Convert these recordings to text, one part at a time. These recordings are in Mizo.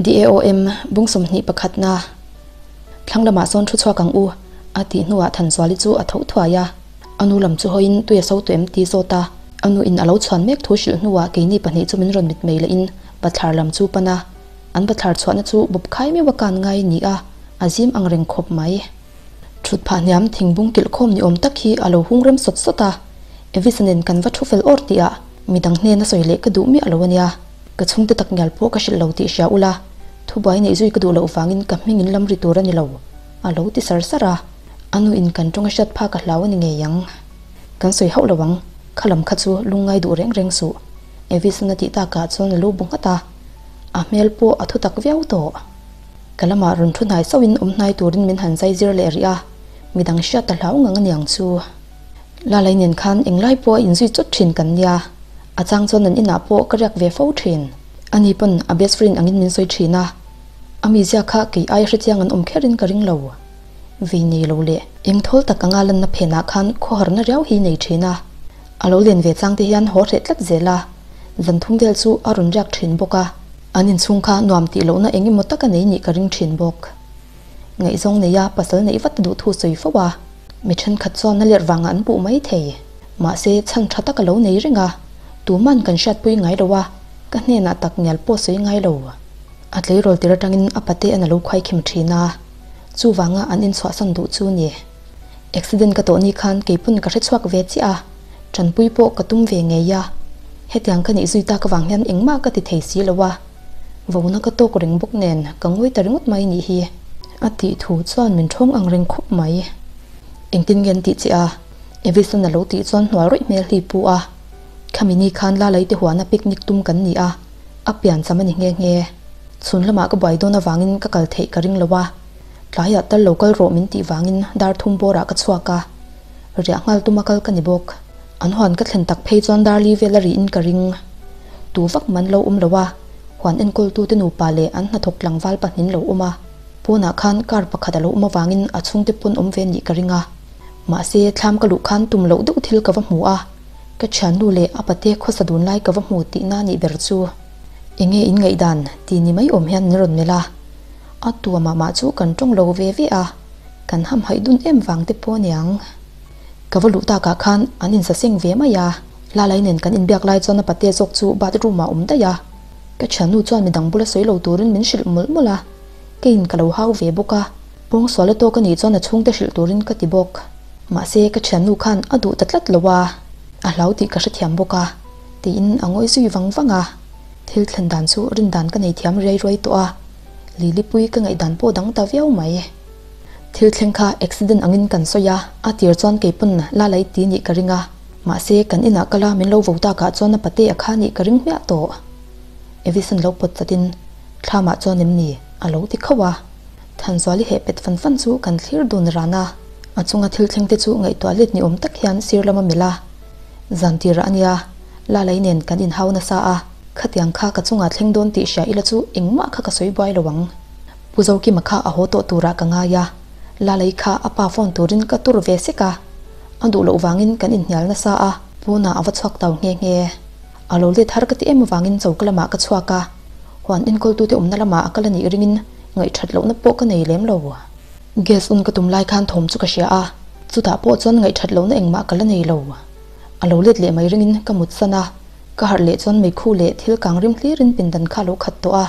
DAOM bung 21 na thlang lamah sawn thu chhuak ang u a tih hnuah Thanzuali chu a tho thuai a, a nu lam chu hawiin tui a so tawh em ti zawt a, a nu in a lo chhuan mek thu hrilh hnuah keini pahnih chu min rawn mitmei lehin bathlar lam chu pan a, an bathlar chhuahna chu bawp khai meuh a kan ngai ni a, a zim ang reng khawp mai. Thut phah hniam thingbung kilh khawm ni awm tak hi a lo hung rem sawt sawt a, Evisa nen kan va thu fel awr tih ah midang hnena sawi leh ka duh miah lo a nia, ka chhungte tak ngial pawh ka hrilh lo tih hria ula, thubuai neih zui ka duh loh vangin ka hming in lam ri tur a ni lo, a lo ti sar sar a, a nu in kan tawng a hriat phak a hlau a ni ngei ang. Kan sawi hauh lo ang, kha lam kha chu lungngai duh reng reng suh, Evison a tih takah chuan a lu bu nghat a, a hmel pawh a thu tak viau tawh. Ka lamah rawn thu hnai sauhin awm hnai turin min han zai zir leh rih a, midang hriat a hlau ngang a niang chu. Lalai nen khan englai pawh a inzui chawt thin kan nia, a chang chuan an inah pawh ka riak ve fo thin. Ani pawn a best friend angin min sawi thin a, a mizia kha kei aia hrechiang an awm kherin ka ring lo. Vei nei lo leh eng thawl tak anga lanna phenah khan khawharna riau hi nei thin a, a lo len ve chang te hian haw hreh tlat zel a, zan thum vel chu a rawn riak thin bawk a. An inchhung kha nuam tih lohna eng emaw tak a nei nih ka ring thin bawk. Ngaihzawng neia pasal neih vat duh thu sawi fo a, mi thenkhat chuan a lerh vangah an puh mai thei. Mahse, chhan tha tak a lo nei reng a, tuman kan hriatpui ngai lo a, ka hnenah tak ngial pawh sawi ngai lo. A tleirawl tir atangin a pate an a lo khuaikhim thin a, chuvanga an inchhuahsan duh chu ni. Accident ka tawh ni khan keipawn ka hrechhuak ve chiah a, tanpui pawh ka tum ve ngei a, hetiang ka nih zui tak avang hian engmah ka ti thei si lo a, vona ka tawk reng bawk nen ka ngawi ta ringawt mai nih hi. A tih thu chuan min thawng ang reng khawp mai. Engtin nge an tih che a? Evison a lo tih chuan hnual rawih hmel hi pu a. Khami ni khan Lalai te huana picnic tum kan ni a, a pian cham a ni nghe nghe. Chhun lamah ka buai dawn avangin ka kal theih ka ring lo a, tlaiah tal lo kal rawh min tih vangin dar thum bawrah ka chhuak a. Riah nghal tuma kal ka ni bawk. An huan ka thlen tak phei chuan Darli vel a rihin ka ring. Tu vak man lo awm lo a, huan enkawltute nupa leh an hnathawk tlangval pahnin lo awm a. Pawnah khan car pakhat a lo awm avangin a chhungte pawn awm ve nih ka ring a. Mahse, thlam ka luh khan tum loh deuh thil ka va hmu a, ka thiannu leh a pate khawsa dun lai ka va hmu tihna nih ber chu. Enge in ngaihdan ti ni mai awm hian min rawn melh a. A tua mah mah chu kan tawng lo ve ve a. Kan hamhaih dun em vang te pawh aniang. Ka va luh takah khan an insaseng ve mai a, Lalai nen kan inbiak lai chuan a pate zawk chu bathroom ah awm daih a. Ka thiannu chuan midang bula sawi lo turin min hrilh mawlh mawlh a, keiin ka lo hau ve bawk a. Pawngsual a tawk anih chuan a chhungte hrilh turin ka ti bawk. Mahse ka thiannu khan a duh ta tlat lo a, a hlau tih ka hrethiam bawk a, tiin a ngawi zui vang vang a. Thil thlen dan chu rin dan ka nei thiam riai ruai tawh a. Lilipui ka ngaihdan pawh dang ta viau mai. Thil thleng kha accident angin kan sawi a, a tir chuan keipawn la lei ti nih ka ring a, mahse kan inah kal a min lo vo takah chuan a pate a kha nih ka ring hmiah tawh. Evison lo pawt chatin thlamah chuan em ni a lo ti khauh a, Thanzuali heh pet fan fan chu kan thlir dun ran a, a chunga thil thleng te chu ngaihtuah let ni awm tak hian sir lama melh a, zan tirah a nia, la lei nen kan inhau nasa a. Khatiang kha ka chungah thleng dawn tih hria ila chu engmah kha ka sawi buai lo ang. Pu Zokima kha a haw tawh turah ka ngai a, Lalai kha a pa phone turin ka tur ve sek a. A duh loh vangin kan inhnial nasa a, pawnah a va chhuak tau nghe nghe. A lo let har ka ti em avangin choka lamah ka chhuak a, huan enkawltute awmna lamah a kal a nih ringin ngaihthat lohna pawh ka nei lem lo. Gas un ka tum lai khan thawm chu ka hria a, chutah pawh chuan ngaihthat lohna engmah ka la nei lo. A lo let leh mai ringin ka mut san a. Ka harh leh chuan meikhu leh thil kang rim hlirin pindan kha a lo khat tawh a,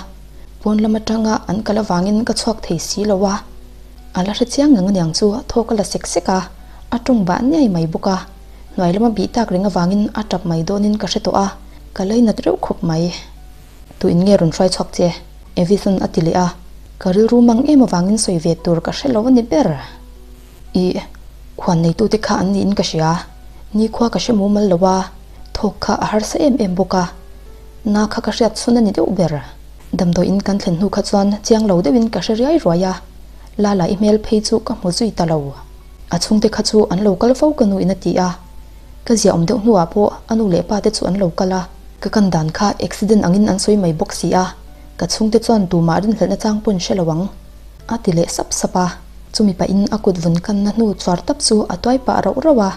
pawn lam atanga an kal avangin ka chhuak thei si lo a, a la hre chiang ngang aniang chu thawk a la sek sek a, a tawng bah niai mai bawk a, hnuai lama bih tak reng avangin a tap mai dawnin ka hre tawh a, ka lainat reuh khawp mai. Tu in nge rawn hruai chhuak che? Evison a ti leh a, ka rilru mang em avangin sawi ve tur ka hre lo a ni ber. Ih, khuan neitute kha an niin ka hria, nikhua ka hre mumal lo a, thawk kha a harsa em em bawk a, na kha ka hriat chhun a ni deuh ber. Damdawiin kan thlen hnu kha chuan chiang lo deuhin ka hre riai ruai a, Lala i hmel phei chu ka hmu zui ta lo. A chhungte kha chu an lo kal fo ka nuin a ti a, ka ziaawm deuh hnuah pawh a nu leh pa te chu an lo kal a, ka kan dan kha accident angin an sawi mai bawk si a, ka chhungte chuan tumah rinhlelhna chang pawn hre lo ang. A ti leh sap sap a, chumi pahin a kut vun kanna hnu chuar tap chu a tuai pah rauh rauh a.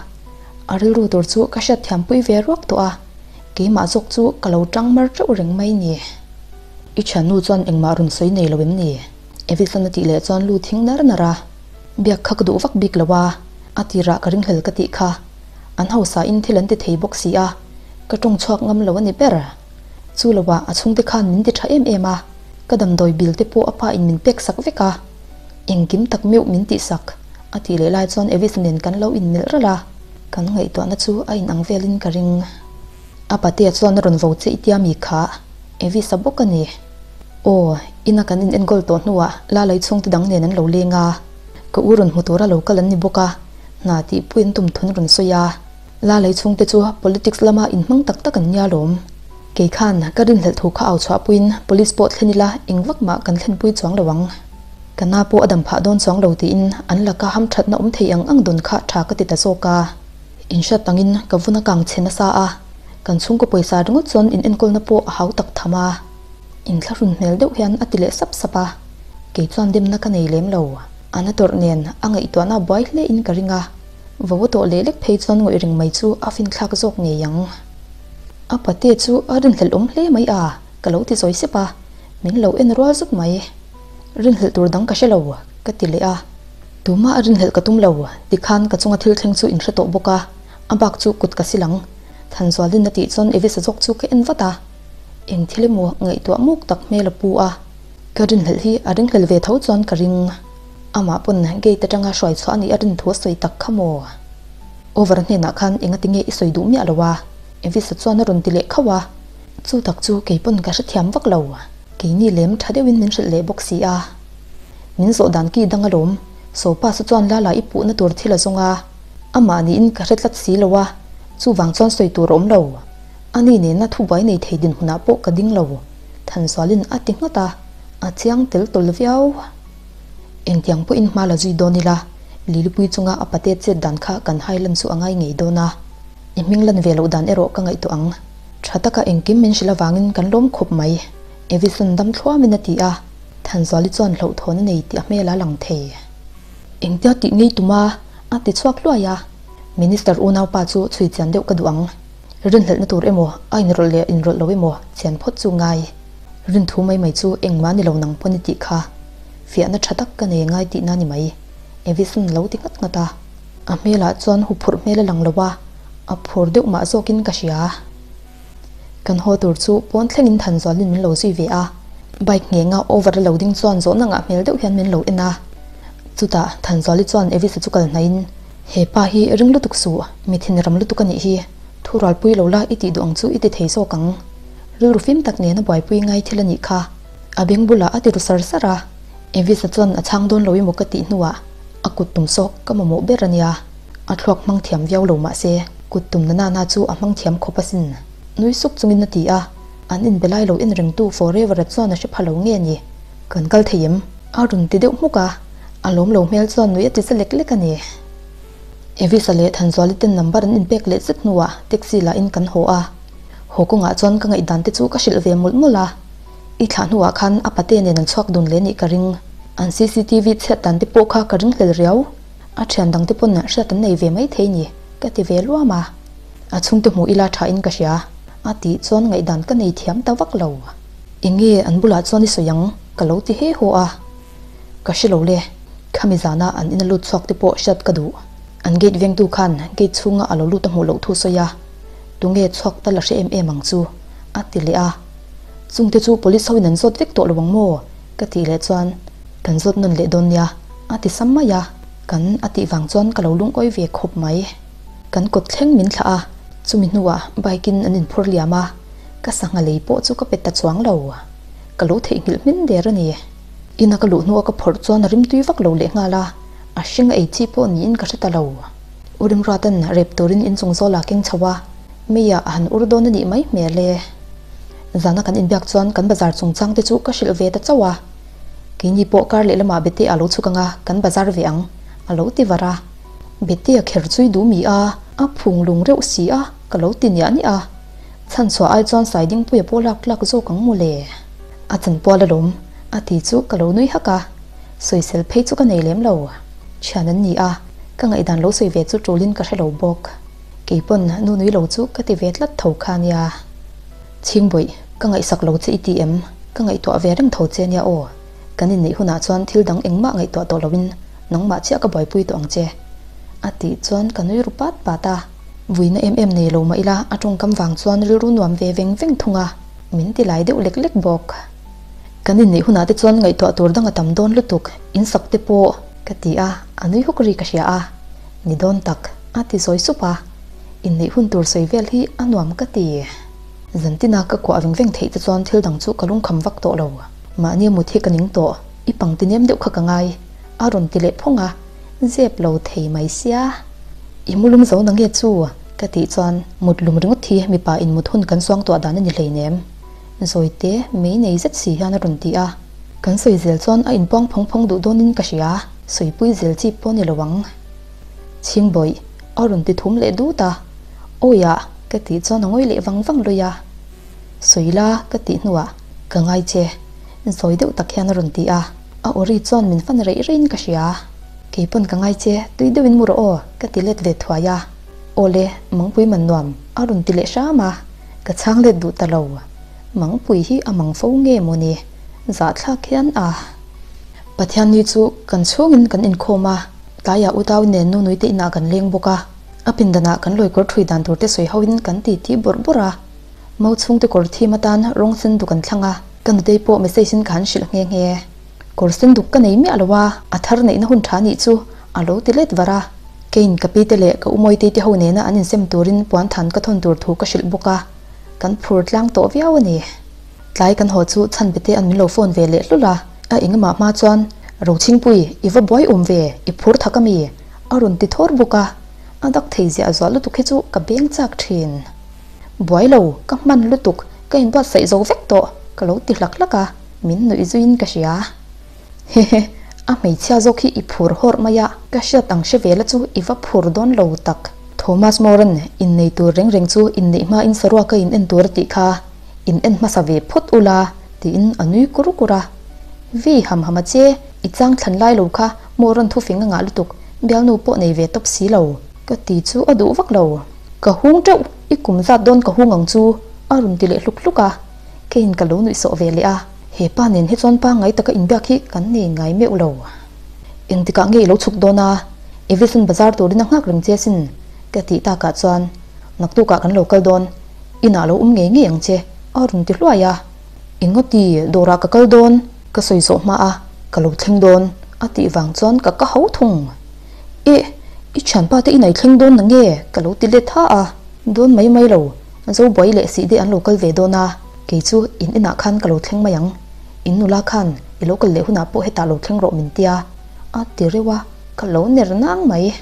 A rilru tur chu ka hriat thiampui ve ruak tawh a, keimah zawk chu ka lo tang mar teuh reng mai ni. I thiannu chuan engmah rawn sawi nei lo em ni? Evisan a tih leh chuan lu thing nar nar a. Biak kha ka duh vak bik lo a, a tirah ka ringhlel ka tih kha. An hausa in thil an ti thei bawk si a, ka tawng chhuak ngam lo a ni ber. Chu loah a chhungte khan min ti tha em em a, ka damdawi bil te pawh a pa in min pek sak vek a, engkim tak meuh min tih sak a tih leh lai chuan Evis nen kan lo inmelh ralh a, kan ngaihtuahna chu a inang velin ka ring. A patea chuan a rawn vo che i tia mi kha Evis a bawk a ni. Aw, ina kan in enkawl tawh hnuah Lalai chhungte dang nen an lo leng a, ka u rawn hmu tura lo kal an ni bawk a, hna tih pui an tum thun rawn sawi a. Lalai chhungte chu politics lama inhmang tak tak an nia lawm. Kei khan ka rinhlelh thu kha au chhuahpuiin police pawh thlen ila eng vak mah kan thlenpui chuang lo ang. Ka na pawh a dam phah dawn chuang lo tiin an laka hamthatna awm thei ang ang dawn kha tha ka ti ta zawk a. Inhriat angin ka vun a kang chhe nasa a, kan chhungkaw pawisa ringawt chuan in enkawlna pawh a hau tak tham a. Inthlahrun hmel deuh hian a ti leh sap sap a, kei chuan demna ka nei lem lo. A na tawrh nen a ngaihtuahna a buai hle in ka ring a, vo a tawh leh lek phei chuan ngawih reng mai chu a finthlak zawk ngei ang. A pate chu a rinhlelh awm hle mai a, ka lo ti zawi sep a, min lo en rual zuk mai. Rinhlelh tur dang ka hre lo, ka ti leh a. Tumah a rinhlelh ka tum lo, tikhan ka chunga thil thleng chu in hre tawh bawk a, a bak chu kut ka sil ang. Thanzualin a tih chuan Evisa zawk chu ka en vat a, eng thil emaw ngaihtuah muk tak hmel a pu a, ka rinhlelh hi a ringhlel ve tho chuan ka ring. Amah pawn gate atanga hruai chhuah a nih a rin thu a sawi tak kha maw? Over hnenah khan engati nge i sawi duh miah lo a? Evisa chuan a rawn ti leh khauh a, chu tak chu kei pawn ka hrethiam vak lo. Keini lem tha deuhin min hrilh leh bawk si a. Min zawh dan ki dang alawm, Sopa chu chuan Lala i puhna tur thil a zawng a, amah niin ka hre tlat si lo a, chuvang chuan sawi tur a awm lo. Ani nena thubuai nei thei dinhmunah pawh ka ding lo, Thanzualin a ti nghat a, a chiang tel tawl viau. Engtiang pawhin hma la zui dawn ila, Lilipui chunga a pate chet dan kha kan hai lan chu a ngai ngei dawn a, i hming lan ve loh dan erawh ka ngaihtuah ang. Tha taka engkim min hrilh avangin kan lawm khawp mai, Evison dam thluamin a ti a, Thanzuali chuan hlauhthawn a nei tih a hmel a lang thei. Engtia tih ngei tum a? a ti chhuak hluai a. Minister unaupa chu chhui chian deuh ka duh ang. Rinhlelhna tur emaw, a inrawlh leh inrawlh lo emaw chian phawt chu ngai. Rinthu mai mai chu engmah ni lo nang pawn i tih kha. Fiahna tha tak ka nei ngai tihna ni mai. Evison lo ti nghat nghat a. A hmelah chuan huphurh hmel a lang lo a, a phur deuh mah zawkin ka hria. Kan haw tur chu pawn thlengin Thanzualin min lo zui ve a, bike nghenga over a lo ding chuan zawhna ngah hmel deuh hian min lo en a. Chutah Thanzuali chuan Evisa chu kal hnaihin, He pa hi ring lutuk suh, mi thinram lutuk a nih hi, thu rualpui lo la i tih duh ang chu i ti thei zawk ang. Rilru fim tak nena buaipui ngai thil a nih kha. A beng bulah a ti ru sar sar a, Evisa chuan a chhang dawn lo emaw ka tih hnuah a kut tum sawk ka mamawh ber a nia. A thluak hmang thiam viau lo mah se, kut tum na nana chu a hmang thiam khawp asin. Nui suk chungin a ti a, an inbe lai lo en rengtu Forever-a chuan a hre pha lo nge ni? Kan kal thei em? A rawn ti deuh hmuk a, a lawm lo hmel chuan nui a ti za lek lek a ni. Evisa leh Thanzuali ten number an inpek leh zet hnuah taxi lah in kan haw a, haw kawngah chuan ka ngaihdan te chu ka hrilh ve mawlh mawlh a, i thlah hnuah khan a pate nen an chhuak dun leh nih ka ring. An cctv chhiat dan te pawh kha ka ringhlel riau. A thian dang te pawn hriat an nei ve mai thei ni, ka ti ve luam a. A chhungte hmuh ila tha in ka hria, a tih chuan ngaihdan ka nei thiam ta vak lo. Enge an bulah chuan i sawi ang, ka lo ti he haw a. Ka hre lo le, khami zana an ina lut chhuak te pawh hriat ka duh. An gate vengtu khan gate chhunga a lo lut a hmuh loh thu sawi a, tunge chhuak tal a hre em em ang chu, a ti leh a. Chungte chu police ho in an zawt vek tawh lo ang maw? ka tih leh chuan kan zawt nawn leh dawn nia a ti sam mai a, kan a tih vang chuan ka lo lungawi ve khawp mai. Kan kawt thleng min thlah a, chumi hnuah bike in an inphur liam a, ka sangha lei pawh chu ka pe ta chuang lo. Ka lo theihnghilh hmin der a ni. Ina ka luh hnua ka phawrh chuan a rimtui vak lo leh nghal a, a hring a ei chi pawh niin ka hre ta lo. U Rimruata'n rep turin inchung zawl a keng chho a, meiah a han ur dawn a nih mai hmel e. Zana kan inbiak chuan kan bazar chungchang te chu ka hrilh ve ta chauh a. Keini pawh kar leh lamah Bete a lo chhuk anga kan bazar ve ang a lo ti var a. Bete a kher chui duh mi a, a phung lung reuh si a ka lo ti niah niah a. Chhanchhuah ai chuan Saidingpuia pawh lak tlak zawk ang maw le? A chanpual alawm a ti chu ka lo nui hak a. Sawisel phei chu ka nei lem lo. Thian an ni a, ka ngaihdan lo sawi ve chu tulin ka hre lo bawk. Kei pawn nu nui lo chu ka ti ve tlat tho kha nia. Chhingbawih, ka ngaihsak lo che i ti em? Ka ngaihtuah ve reng tho che nia aw. Kan inneih hunah chuan thil dang engmah ngaihtuah tawh loin nangmah chiah ka buaipui tawh ang che. A tih chuan ka nui ru pat pat a. Vuina em em nei lo mah ila a tawngkam vang chuan rilru nuam ve veng veng thung a, min ti lai deuh lek lek bawk. Kan inneih hunah te chuan ngaihtuah tur dang a tam dawn lutuk, in sak te pawh ka ti a, a nui hawk ri ka hria a. Ni dawn tak, a ti zawi sup a. Inneih hun tur sawi vel hi a nuam ka ti. Zantina ka kuah veng veng theih te chuan thil dang chu ka lungkham vak tawh lo. Mahni mut hi ka ning tawh, i pangti nem deuh kha ka ngai, a rawn ti leh phawng a, zep lo thei mai sia. I mu lum zo na nge chu? ka tih chuan mut lum ringawt hi mipa in mut hun kan suang tuah dan a ni hleinem. Zawite mei nei zet si hian a rawn ti a. Kan sawi zel chuan a inpuang phawng phawng duh dawnin ka hria, sawipui zel chi pawh ni lo ang. Chhingbawih a rawn ti thum leh dut a, Awiah ka tih chuan a ngawi leh vang vang lui a. Sawi la ka tih hnuah ka ngai che, zawi deuh tak hian a rawn ti a, a aw ri chuan min fan reih reihin ka hria. Kei pawn ka ngai che, tui deuhin mu rawh aw ka ti let ve thuai a. Aw le, mangpui man nuam a rawn ti leh hram a, ka chhang let duh ta lo. Mangpui hi a mang fo nge maw ni? Zahthlak hian a. Pathianni chu kan chhungin kan inkhawm a. Tlaiah U Tau nen nu Nuite inah kan leng bawk a, a pindanah kan lawi kawr thui dan tur te sawi hoin kan ti ti bawrh bawrh a. Mau chhungte kawr thim atan rawng sen duk an thlang a, ka nutei pawh message in ka han hrilh nghe nghe. Kawr sen duk ka nei miah lo a, a thar neihna hun tha nih chu a lo ti let var a. Keiin ka pi te leh ka u Mawitei te ho nena an insem turin puan than ka thawn tur thu ka hrilh bawk a, kan phur tlang tawh viau a ni. Tlai kan haw chu chhan bete an min lo phone ve leh hlul a, a engemaah hma chuan, Rochhingpui, i va buai awm ve, i phur thak a mi? a rawn ti thawr bawk a, a dak thei ziah zuah lutuk hi chu ka beng chak thin. Buai lo, ka hman lutuk, ka inbuatsaih zo vek tawh, ka lo ti hlak hlak a, min nuih zuiin ka hria. Hehe, a hmeichhia zawk hi i phur hawrh mai a, ka hriat ang hre ve la chu i va phur dawn lo tak. Thomas Moran, innei tur reng reng chu inneih hmain saruaka in en tur a tih kha. In en hmasa ve phawt ula, tiin a nui kur kur a. Vei ham ham a che, i chang thlan lai lo kha maw rawn thufing a ngah lutuk, bialnu pawh nei ve tawp si lo. Ka ti chu a duh vak lo. Ka hung teuh, i kum zat dawn ka hung ang chu, a rawn ti leh hluk hluk a. Keiin ka lo nuih sawh ve leh a, he pa nen hi chuan pangngai taka inbiak hi kan nei ngai meuh lo. Engtikah nge i lo chhuk dawn a? Evison bazar turin a nghak reng che asin, ka tih takah chuan naktukah kan lo kal dawn. Inah lo awm ngei ngei ang che, a rawn ti hluai a. Engati, dawrah ka kal dawn, ka sawi zawh hma a, ka lo thleng dawn, a tih vang chuan ka ka ho thung. Eh, i thianpa te inah i thleng dawn na nge? ka lo ti let tha a. Dawn mai mai lo, zo buai leh sih deh an lo kal ve dawn a, kei chu in inah khan ka lo thleng mai ang. In nula khan i lo kal leh hunah pawh hetah lo thleng rawh min tia, a ti reuh a, ka lo ner nang mai.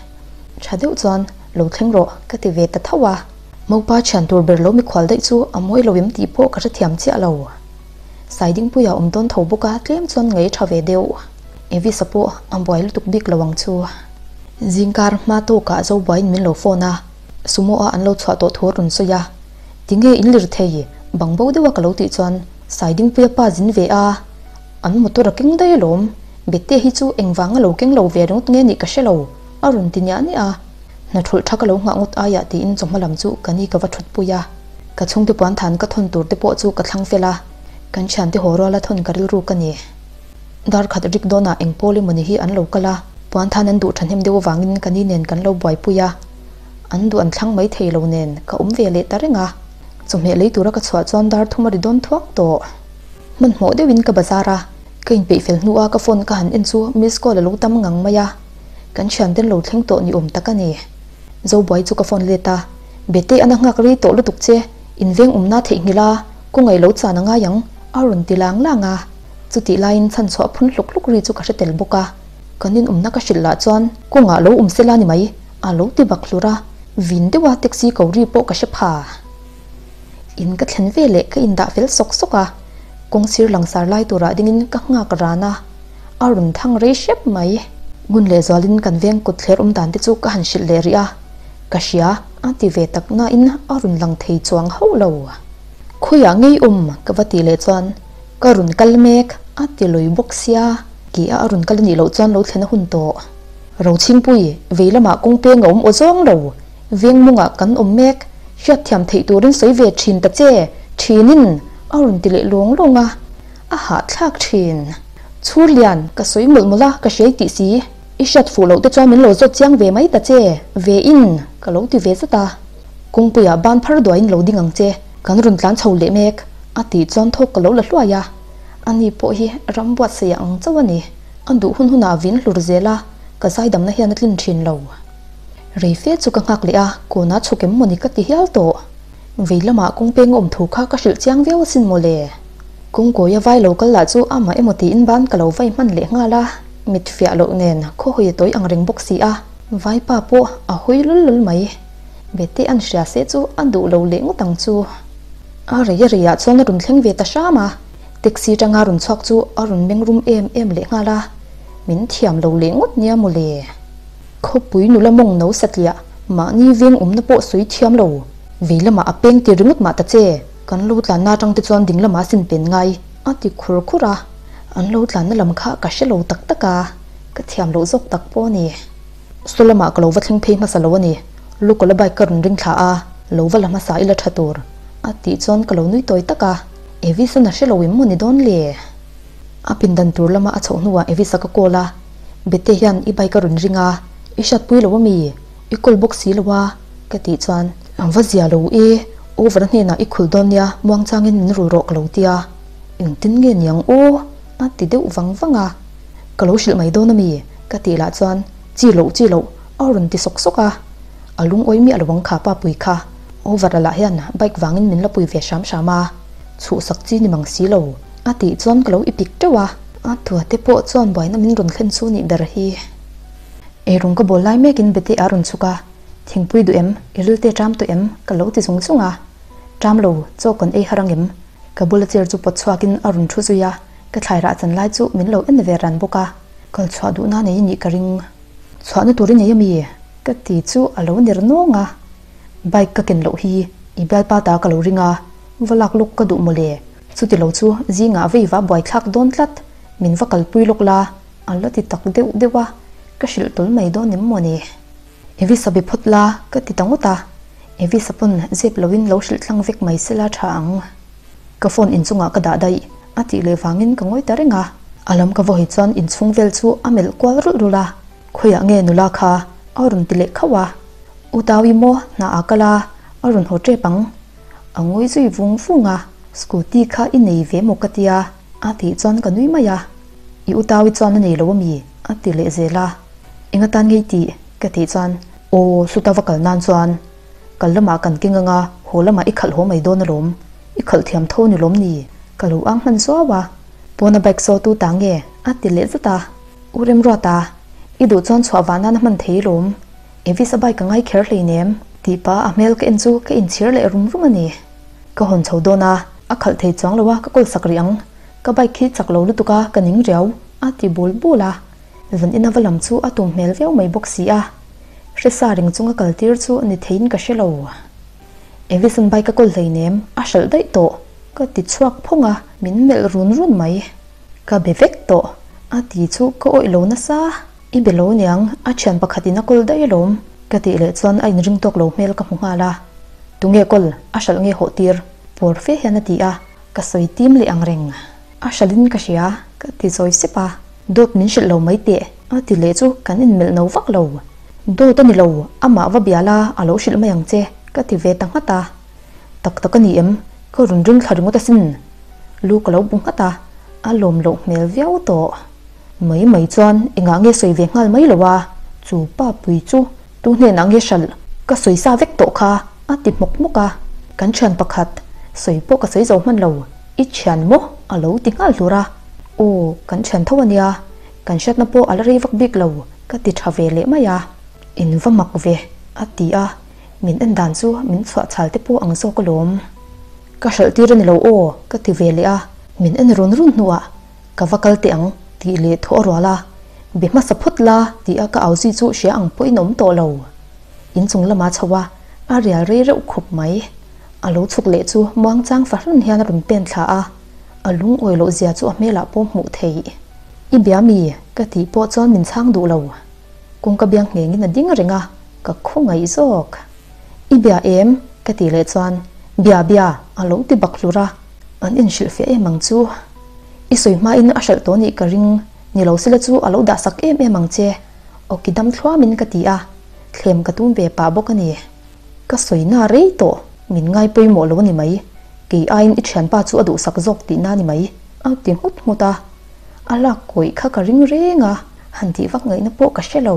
Tha deuh chuan lo thleng rawh ka ti ve ta tho a. Mopa thian tur ber lo mikhual daih chu a mawi lo em tih pawh ka hrethiam chiah lo. Saidingpuia awm dawn tho bawk a, tlem chuan ngaih tha ve deuh. Evisa pawh a buai lutuk bik lo ang chu. Zingkar hma tawkah Zobuaiin min lo phone a, Sumo a an lo chhuah tawh thu a rawn sawi a. Tinge in lir thei? Bang bo deuha ka lo tih chuan Saidingpuia pa zin ve a, an motor a keng daih alawm. Bete hi chu engvanga lo keng lo ve ringawt nge nih ka hre lo, a rawn ti niah niah a. Hna thulh tha ka lo nghah ngawt aiah tiin chawhma lam chu ka ni ka va thut pui a, ka chhungte puan than ka thawn tur te pawh chu ka thlang fel a, kan thiante haw ruala thawn ka rilru ka ni. Dar khat rik dawnah eng pawl emawni hi an lo kal a, puan than an duh thahnem deuh avangin ka ni nen kan lo buaipui a, an duh an thlang mai thei lo nen ka awm ve leh ta reng a, chawhmeh lei tura ka chhuah chuan dar thum a ri dawn thuak tawh. Hmanhmawh deuhin ka bazar a, ka inpeih fel hnu a ka phone ka han en chu miss call a lo tam ngang mai a. Kan thianten lo thleng tawh ni awm tak a ni. Zobuai chu ka phone let a, Bete an a nghak rei tawh lutuk che, in veng awmna theihnghilh a, kawngaih lo chan a ngai ang, a rawn ti lang lang a. Chutih laiin chhan chhuah phun hluk hluk ri chu ka hre tel bawk a. Kan inawmna ka hrilh lah chuan kawngah lo awm sela ni mai, a lo ti bak hlur a, vin deuha taxi ko ri pawh ka hre pha. In ka thlen ve leh ka indah fel sawk sawk a, kawng sir langsar lai turah dingin ka nghak ran a. A rawn thang rei hrep mai. Ngun leh zualin kan veng kut thler awm dan te chu ka han hrilh leh rih a, ka hria a ti ve tak nain a rawn lang thei chuang hauh lo. Khawiah ngei awm ka va tih leh chuan ka rawn kal mek a ti lui bawk sia, ke a a rawn kal anih loh chuan lo thlen a hun tawh. Rochhingpui vei lamah kawng peng a awm aw zawng lo, veng mawngah kan awm mek, hriatthiam theih turin sawi ve thin ta che, thinin a rawn ti leh lawng lawng a. A hahthlak thin. Chhurlian, ka sawi mawlh mawlh a, ka hriai tih si. I hriat fuh loh te chuan min lo zawt chiang ve mai ta che, ve in, ka lo ti ve zat a. Kawngpuiah ban phar duaiin lo ding ang che, kan rawn tlan chho leh mek, a tih chuan thawk ka lo la hluai a. Ani pawh hi ram buatsaih ang chauh a ni. A duh hun hunah vin hlur zel a, ka zaidamna hian a tlin thin lo. Rei fe chu ka nghak leh a, kawnah chhuk em mawni ka ti hial tawh. Vei lamah kawng peng awm thu kha ka hrilh chiang viau asin mawle. Kawngkawia vai lo kal lah chu amah emaw tiin ban ka lo vai hman leh nghal a, mit fiah loh nen khaw hawi a tawi ang reng bawk si a, vaipa pawh a hawi lul lul mai. Bete an hria se chu a duh lo leh ngawt ang chu. A rei a reiah chuan a rawn thleng ve ta hram a, taxi tanga rawn chhuak chu a rawn meng rum em em leh nghal a, min thiam lo leh ngawt nia mawle. Khawpui nula mawng no satliah mahni veng awmna pawh sawi thiam lo. Vei lamah a peng tir ringawt mah ta che, kan lo tlanna atang te chuan ding lamah a sin pen ngai, a ti khur khur a. An lo tlanna lam kha ka hre lo tak tak a, ka thiam loh zawk tak pawh a ni. Saw lamah ka lo va thleng phei hmasa lo a ni, Lukola bike ka rawn ring thla a, lo va la hmasa ila tha tur, a tih chuan ka lo nui tawi tak a. Evis-an a hre lo em maw ni dawn le? A pindan tur lama a chhoh hnuah Evis-a ka call a, Bete hian i bike a rawn ring a, i hriatpui lo ami? I call bawk si lo a? ka tih chuan, Ang va zia lo e, over a hnenah i khul dawn nia, muangchangin min rul rawh ka lo ti a, engtin nge niang aw? a ti deuh vang vang a, Ka lo hrilh mai dawn ami? ka tih lah chuan, Chi loh chi loh a rawn ti sawk sawk a, a lungawi miah lo ang kha papui kha, over a lah hian bike vangin min la pui ve hram hram a, chhuhsak chi ni mang si lo. A tih chuan ka lo i pik teuh a. A tua te pawh chuan buaina min rawn thlen chu nih ber hi. Eirawng ka bawl lai mekin Bete a rawn chhuk a, Thingpui duh em? I ril te ṭam tawh em? Ka lo ti zung zung a. Ṭam lo, chaw kan ei har ang em? Ka bula chair chu pawt chhuakin a rawn ṭhu zui a, ka thlai rah chan lai chu min lo en ve ran bawk a. Kal chhuah duhna nei nih ka ring. Chhuahna tur i nei ami? Ka ti chu a lo ner nawng a. Bike ka ken loh hi i bialpa ta ka lo ring a, va lak lawk ka duh mawle. Chuti lo chu zingah vei va buaithlak dawn tlat, min va kalpui lawk la, a la ti tak deuh deuh a, ka hrilh tawl mai dawn em mawni? Evisa be phawt la, ka ti ta ngawt a, Evisa pawn zep loin lo hrilh tlang vek mai sela tha ang. Ka phone inchungah ka dah daih, a tih leh vangin ka ngawi ta reng a, a lam ka vawi chuan inchhung vel chu a melh kual rulh rulh a, khawiah nge nula kha a rawn ti leh khauh a, U Tawi maw hna ah kal a, a rawn haw tep ang. A ngawi zui vung vung a, Scooty kha i nei ve maw ka tia? A tih chuan ka nui mai a. I u Tawi chuan a nei lo ami? A ti leh zel a. Eng atan ngei tih? Ka tih chuan, Aw, hluta va kal nan chuan kal lamah kan keng anga haw lamah i khalh haw mai dawn alawm. I khalh thiam tho ni lawm ni? Ka lo ang hman zuau a. Pawna bike saw tu ta nge? A ti leh zat a. U Remruata, i duh chuan chhuah vah nan a hman thei lawm. Evis a bike a ngai kher hleinem tih pah a hmel ka en chu ka inchhir leh rum rum a ni. Ka hawn chho dawn a, a khalh thei chuang lo a ka kawl sak rih ang. Ka bike khi chak lo lutuk a ka ning riau a ti bul bul a. Zan ina va lam chu a tum hmel viau mai bawk si a. Hresa ring chunga kal tir chu ni theiin ka hre lo. Evis an bike a kawl hleinem a hralh daih tawh ka ti chhuak phawng a, min melh run run mai. Ka be vek tawh a ti chu ka awih lo nasa. I be lo niang, a thian pakhat in a kawl daih alawm, ka tih leh chuan a inring tawk lo hmel ka hmu nghal a. Tunge kawl, a hralh nge hawh tir? Pawr fe hian a ti a, ka sawi tim leh ang reng. A hralh in ka hria, ka ti zawi sep a. Dawt min hrilh lo mai teh, a ti leh chu kan inmelh no vak lo. Dawt a ni lo, amah va bia la, a lo hrilh mai ang che, ka ti ve ta nghat a. Tak tak a ni em, ka rawn ring thla ringawt asin. Lu ka lo bu nghat a, a lawm loh hmel viau tawh. Mai mai chuan engah nge sawi ve nghal mai lo a, chu pa pui chu tu hnenah nge hralh ka sawi sa vek tawh kha a ti hmawk hmawk a, kan thian pakhat sawi pawh ka sawi zo hman lo, i thian maw a lo ti nghal hlur a, aw kan thian tho a nia, kan hriatna pawh a la rei vak bik lo ka ti tha ve leh mai a, in va mak ve a ti a, min en dan chu min chhuah chhal te pawh ang zawk alawm. Ka hralh tir a ni lo aw ka ti ve leh a, min en run run hnuah Ka va kal teh ang tih leh thaw a rual a, be hmasa phawt la tih a ka au zui chu hria ang pawhin a awm tawh lo. Inchung lama chho a, a rial rei reuh khawp mai. A lo chhuk leh chu muangchang fahran hian a rawn pen thla a, a lungawi loh zia chu a hmelah pawh hmuh theih. I bia mi? ka tih pawh chuan min chhang duh lo. Kawngka biang nghengin a ding reng a, ka khawngaih zawk. I bia em? ka tih leh chuan, Bia bia, a lo ti bak hlur a, an inhrilhfiah em ang chu. I sawi hmain a hralh tawh nih ka ring, ni lo sela chu a lo dah sak em em ang che. Awki dam thluamin ka ti a, thlem ka tum ve pah bawk a ni. Ka sawi na rei tawh, min ngai pawimawh lo a ni mai. Kei aiin i thianpa chu a duhsak zawk tihna a ni mai, a ti nghut nghut a. A lak kawih kha ka ring reng a, han tih vak ngaihna pawh ka hre lo.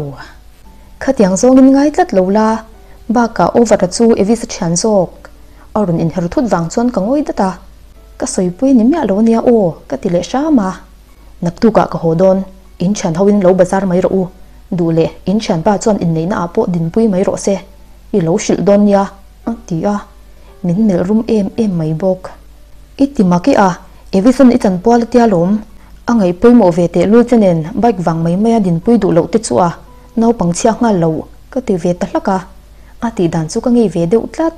Khatiang zawngin ngai tlat lo la, bakah Over-a chu Evis a thian zawk. A rawn inher thut vang chuan ka ngawi dat a, Ka sawipui ni miah lo nia aw, ka ti leh hram a. Naktukah ka haw dawn, in thian hoin lo bazar mai rawh u. Duh leh in thianpa chuan inneihna ah pawh dinpui mai rawh se, i lo hrilh dawn nia, a ti a. Min melh rum em em mai bawk. I ti mak i a, Evison i chanpual a tia lawm. A ngaih pawimawh ve teh lul che nen bike vang mai maia dinpui duh loh te chu a naupang chhia nghal lo, ka ti ve ta hlak a. A tih dan chu ka ngei ve deuh tlat.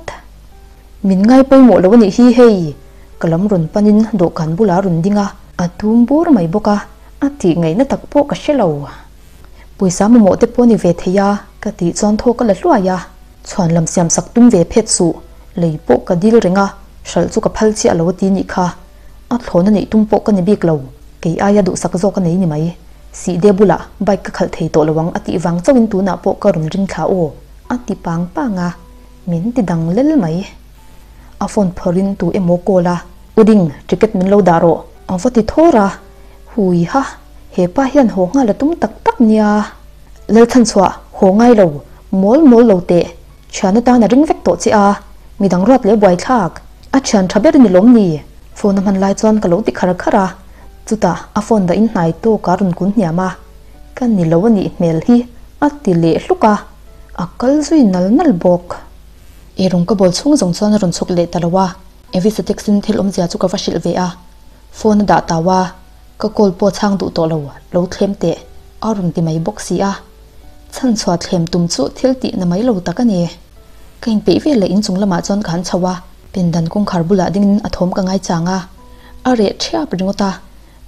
Min ngai pawimawh lo a nih hi hei! Ka lam rawn panin dawhkan bulah a rawn ding a, a tum bur mai bawk a, a tih ngaihna tak pawh ka hre lo. Pawisa mamawh te pawh a ni ve thei a, ka tih chuan thaw ka la hluai a, chhuan lam siam sak tum ve phet suh, lei pawh ka dil reng a, hralh chu ka phal chiah lo a ti nih kha. A thlawn a neih tum pawh ka ni bik lo, kei aia duhsak zawk a nei ni mai. Sihde bulah bike ka khalh thei tawh lo ang a tih vang chauhin tunah pawh ka rawn ring thla aw, a ti pang pang a. Min ti dang lel mai. A phone phawrhin tu emaw call a, U Ding, ticket min lo dah rawh. A va ti thawr a, Hui ha, he pa hian haw nghal a tum tak tak nia. Lalchhanchhuah, haw ngai lo, mawl mawl lo teh, thian atan a ring vek tawh che a, midang ruat leh buaithlak. A thian tha ber ni lawm ni? Phone a hman lai chuan ka lo ti khar khar a, chutah a phone dah in hnai tawk a rawn kun hniam a, Ka ni lo a nih hmel hi a ti leh hluk a. A kal zui nal nal bawk. I rawng ka bawl chhung zawng chuan a rawn chhuk leh ta lo a, Evis a text-in thil awmzia chu ka va hrilh ve a, phone a dah tau a, ka call pawh chhang duh tawh lo, lo thlem teh, a rawn ti mai bawk si a. Chhanchhuah thlem tum chu thil tih na mai lo tak a ni. Ka inpeih vel leh inchung lamah chuan ka han chho a, pindan kawngkhar bulah dingin a thawm ka ngai chang a, a reh ṭhiap ringawt a,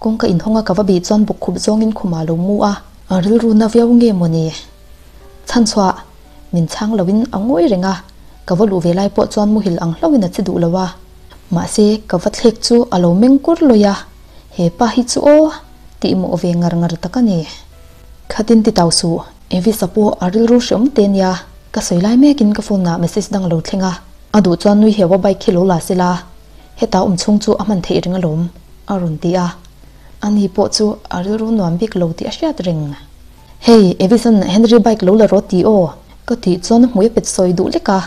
kawngka inhawng a ka va bih chuan bawkkhup zawngin khumah a lo mu a, a rilru na viau nge mawni? Chhanchhuah, min chhang loin a ngawi reng a, ka va luh ve lai pawh chuan muhil ang hlauhin a che duh lo a. Mahse, ka va thlek chu a lo meng kur lawi a, he pa hi chu aw, tih mawh ve ngar ngar tak a ni. Khatin ti tau suh, Evisa pawh a rilru hreawm te nia, ka sawi lai mekin ka phone ah message dang a lo thleng a, a duh chuan nui heuh a bike khi lo la sela, heta awm chhung chu a hman theih reng alawm, a rawn ti a. Ani pawh chu a rilru nuam bik lo tih a hriat reng. Hei, Evison, Henry bike lo la rawh ti aw, ka tih chuan a hmui a pet sawi duh lek a,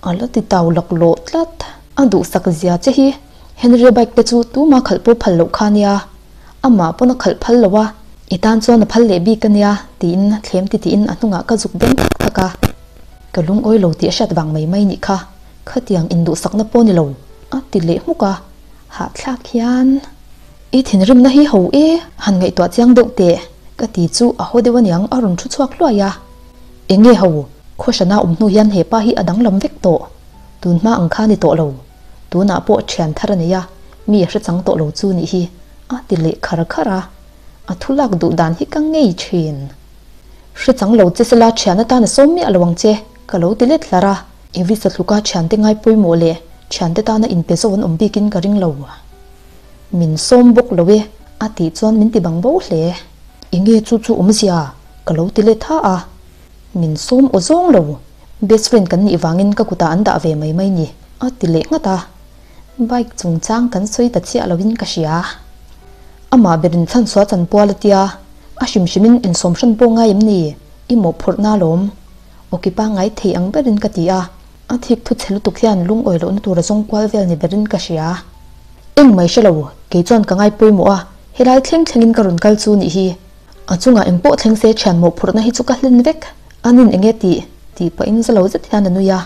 a la ti tau laklawh tlat. A duhsak zia che hi Henry bike te chu tuma khalh pawh phal loh kha nia, amah pawn a khalh phal lo a, i tan chuan a phal leh bik a nia, tiin thlem ti tiin a hnungah ka zuk beng thak thak a. Ka lungawi lo tih a hriat vang mai mai nih kha, khatiang induhsakna pawh ni lo, a ti leh hmuk a, hahthlak hian. I thinrimna hi ho e, han ngaihtuah chiang deuh teh, ka ti chu a haw deuh aniang a rawn thu chhuak hluai a. Enge ho, khawhrana awm hnu hian he pa hi a danglam vek tawh. Tun hma ang kha ni tawh lo. Tunah pawh thian thar a nei a, mi a hre chang tawh lo chu nih hi, a ti leh khar khar a. A thu lak duh dan hi ka ngei thin. Hre chang lo che sela thian atan a sawm miah lo ang che, ka lo ti let hlar a. Evis a tluka thiante ngai pawimawh leh thiante tana inpe zo an awm bikin ka ring lo. Min sawm bawk lo e, a tih chuan min ti bang bo hle. Enge chu chu awmzia? Ka lo ti let tha a. Min sawm aw zawng lo, best friend kan nih vangin ka kutah an dah ve mai mai ni, a ti leh nghat a. Bike chungchang kan sawi ta chiah loin ka hria. Amah berin chhanchhuah chanpual a tia, a hrim hrimin insawm hran pawh ngai em ni? I mawhphurhna alawm. Awki pangngai thei ang berin ka ti a. A thik thu chhe lutuk hian lungawi lohna tur a zawng kual vel ni berin ka hria. Eng mai hre lo, kei chuan ka ngai pawimawh a, helai thleng thlengin ka rawn kal chu nih hi. A chungah eng pawh thleng se thian mawhphurhna hi chu ka hlen vek, a nin enge tih? tih pahin za lo zet hian a nui a.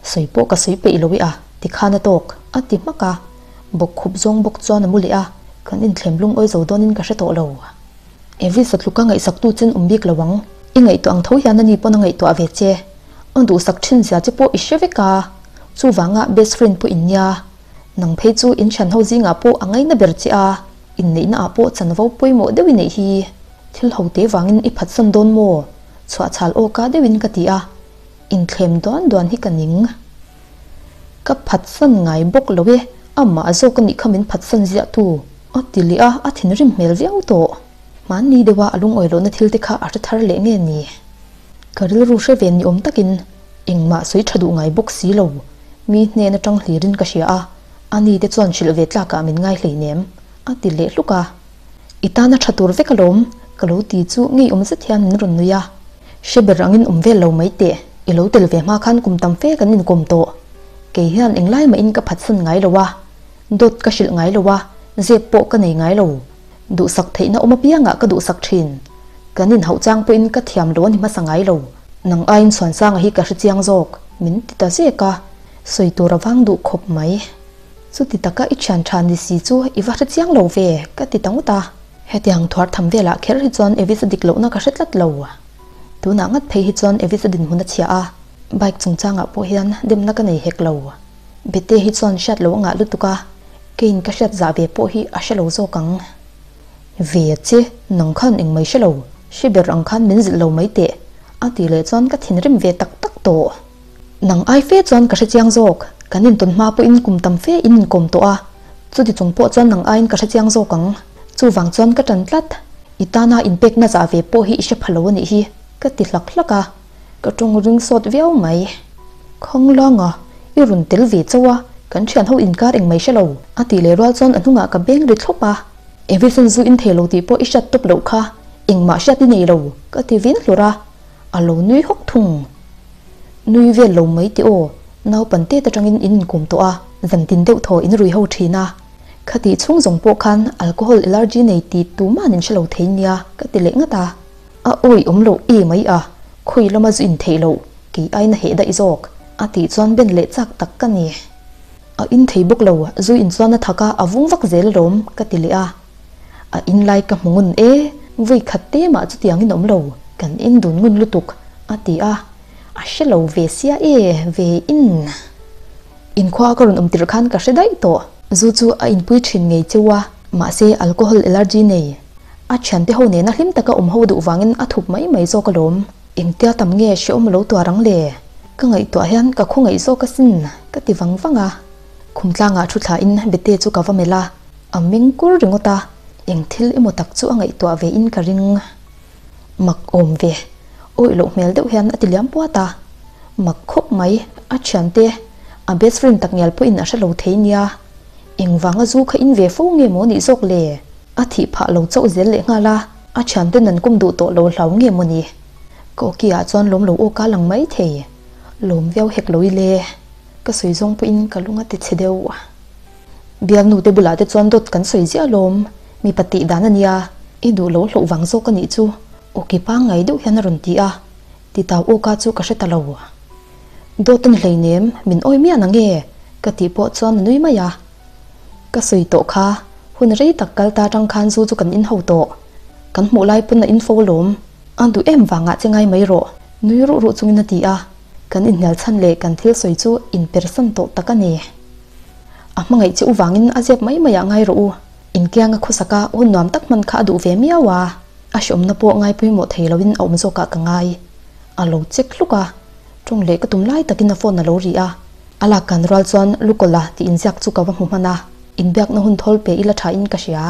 Sawi pawh ka sawi peih lo i a, tikhan a tawk, a ti hmak a. Bawkkhup zawng bawk chuan a mu leh a, kan inthlem lungawi zo dawnin ka hre tawh lo. Evis a tluka ngaihsaktu chen awm bik lo ang. I ngaihtuah ang tho hian ani pawn a ngaihtuah ve che. A duhsak thin zia che pawh i hre vek a. Chuvanga best friend pawh in nia. Nang phei chu in thian ho zingah pawh a ngaina ber che a. Inneihna ah pawh chanvo pawimawh deuh i neih hi. Thil ho te vangin i phatsan dawn maw? Chhuahchhal awka deuhin ka ti a. Inthlem duan duan hi ka ning. Ka phatsan ngai bawk lo e, amah zawk a nih kha min phatsan ziah tu. A ti leh a, a thinrim hmel viau tawh. Hmanni deuha a lungawi lohna thil te kha a hre thar leh nge ni? Ka rilru hre ve ni awm takin engmah sawi tha duh ngai bawk si lo. Mi hnen atang hlirin ka hria a, ani te chuan hrilh ve tlakah min ngai hleinem, a ti leh hluk a. I tana tha tur vek alawm, ka lo ti chu ngeiawm zet hian min rawn nui a. Hre ber angin awm vel lo mai teh, i lo tel ve hma khan kum tam fe kan inkawm tawh. Kei hian englai mahin ka phatsan ngai lo a, dawt ka hrilh ngai lo a, zep pawh ka nei ngai lo. Duhsak theihna awm apiangah ka duhsak thin. Kan inhauh chang pawhin ka thiam lo a ni hmasa ngai lo. Nang aiin Chhuansanga hi ka hre chiang zawk, min ti ta zek a, sawi tur a vang duh khawp mai. Chuti taka i thian tha ni si chu i va hre chiang lo ve, ka ti ta ngawt a. Hetiang thuar tham velah kher hi chuan Evis a dik lohna ka hre tlat lo. Tunah ngat phei hi chuan Evis a dinhmun a chhia a, bike chungchangah pawh hian demna ka nei hek lo. Bete hi chuan hriat lo a ngah lutuk a, keiin ka hriat zah ve pawh hi a hre lo zawk ang. Ve a che, nang khan engmai hre lo, hre ber ang khan min zilh lo mai teh, a tih leh chuan ka thinrim ve tak tak tawh. Nang ai fe chuan ka hre chiang zawk, kan intawn hma pawhin kum tam fe in inkawm tawh a, chuti chung pawh chuan nang aiin ka hre chiang zawk ang, chuvang chuan ka ṭan tlat, i tana inpekna zah ve pawh hi i hre pha lo a nih hi, ka ti hlak hlak a, ka ṭawng ring sawt viau mai. Khanglanga, i rawn tel ve chauh a, kan ṭhian ho inkar engmai hre lo, a tih leh rual chuan a hnungah ka beng ri thlawp a, Evison zu in thei lo tih pawh i hriat tawp loh kha, engmah hriat i nei lo, ka ti vin hlur a, a lo nui hawk thung. Nui vel lo mai tih aw, naupan tet atangin in inkawm tawh a, zantin deuh thaw in rui ho thin a. Khatih chhung zawng pawh khan alcohol allergy nei tih tuman in hre lo thei nia ka ti leh ngat a. A awi awm loh e mai a, khawi lama zu in theih loh, kei aina heh daih zawk, a tih chuan ben leh chak tak ka ni. A in thei bawk lo, zu in chuan a thak a, a vung vak zel alawm, ka ti leh a. A in lai ka hmu ngun e, vui khat te mah chutiang in awm lo, kan in dun ngun lutuk, a ti a, a hre lo ve sia e, ve in. Inkhua ka rawn awm tirh khan ka hre daih tawh. Zu chu a inpui thin ngei cheu a, mahse alcohol allergy nei. A thiante ho nena hlim taka awm ho duh vangin a thup mai mai zawk alawm. Engtia tam nge hrehawm lo tuar ang le? Ka ngaihtuah hian ka khawngaih zawk asin, ka ti vang vang a. Khum tlangah thu thlain Bete chu ka va melh a. A meng kur ringawt a, eng thil emaw tak chu a ngaihtuah ve in ka ring. Mak awm ve, awih loh hmel deuh hian a ti liam puat a. Mak khawp mai, a thiante, a best friend tak ngial pawhin a hre lo thei nia. Engvanga zu kha in ve fo nge maw nih zawk le? A thih phah lo chauh zel leh nghal a, a thiante nan kum duh tawh lo hlau nge maw ni? Ka awki ah chuan lawm lo aw ka lang mai thei. Lawm viau hek lo i le. Ka sawi zawng pawhin ka lung a ti chhe deuh. Bialnu te bulah te chuan dawt kan sawi ziah alawm, mipa tih dan a nia, i duh lo hlauh vang zawk a nih chu, awki pangngai deuh hian a rawn ti a, titau awka chu ka hre ta lo. Dawt a ni hleinem, min awi miah na nge? ka tih pawh chuan a nui mai a. Ka sawi tawh kha, hun rei tak kal ta tang khan zu chu kan inho tawh. Kan hmuh lai pawn a info alawm, a duh em vangah che ngai mai rawh, nui ruh ruh chungin a ti a, kan inhnial chhan leh kan thil sawi chu inpersan tawh tak a ni. A hmangaih che u vangin a zep mai maiah ngai rawh u. Inkianga khawsaka hun nuam tak hman kha a duh ve miau a, a hreawmna pawh ngai pawimawh thei loin a awm zawkah ka ngai. A lo check hluk a, tawng leh ka tum lai takin a phone a lo ri a. A lak kan rual chuan Lukola tih inziak chu ka va hmu hman a, inbiakna hun thawl pe ila thain ka hria.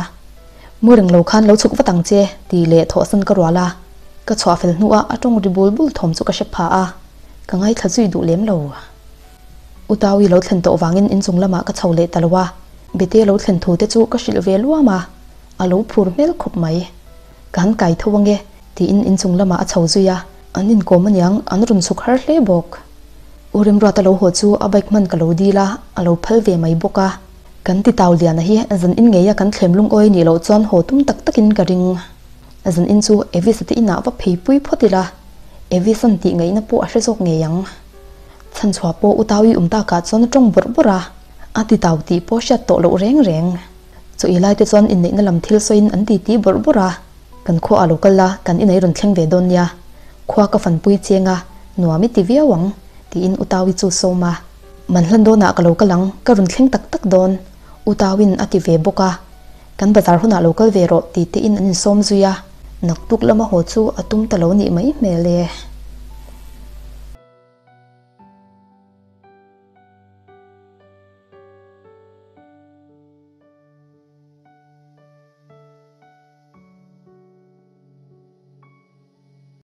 Mu reng lo khan lo chhuk vat ang che tih leh thawhsan ka rual a, ka chhuah fel hnuah a tawng ri bul bul thawm chu ka hre pha a, ka ngaithla zui duh lem lo. U Tawi lo thlen tawh vangin inchung lamah ka chho leh ta lo a, Bete lo thlen thu te chu ka hrilh ve luam a, a lo phur hmel khawp mai. Ka han kai tho ange, tiin inchung lamah a chho zui a, an inkawm aniang an rawn chhuk har hle bawk. U Remruata lo haw chu a bike hman ka lo dil a, a lo phal ve mai bawk a. Kan ti tau liana hi zan in ngeia kan thlem lungawi nih loh chuan haw tum tak takin ka ring. Zan in chu Evis-a te inah va phei pui phawt ila, Evis-a'n tih ngaihna pawh a hre zawk ngei ang. Chhanchhuah pawh u Taui um takah chuan a tawng bawrh bawrh a, a ti tau tih pawh hriat tawh loh reng reng. Chaw ei lai te chuan inneihna lam thil sawiin an ti ti bawrh bawrh a, Kan khua a lo kal la, kan inei rawn thleng ve dawn nia. Khua ka fanpui cheng a, nuam i ti viau ang, tiin u Taui chu sawm a. Man hlan dawnah ka lo kal ang, ka rawn thleng tak tak dawn, u Taui'n a ti ve bawk a. Kan bazar hunah lo kal ve rawh ti tein an insawm zui a, naktuk lama haw chu a tum ta lo nih mai hmel e.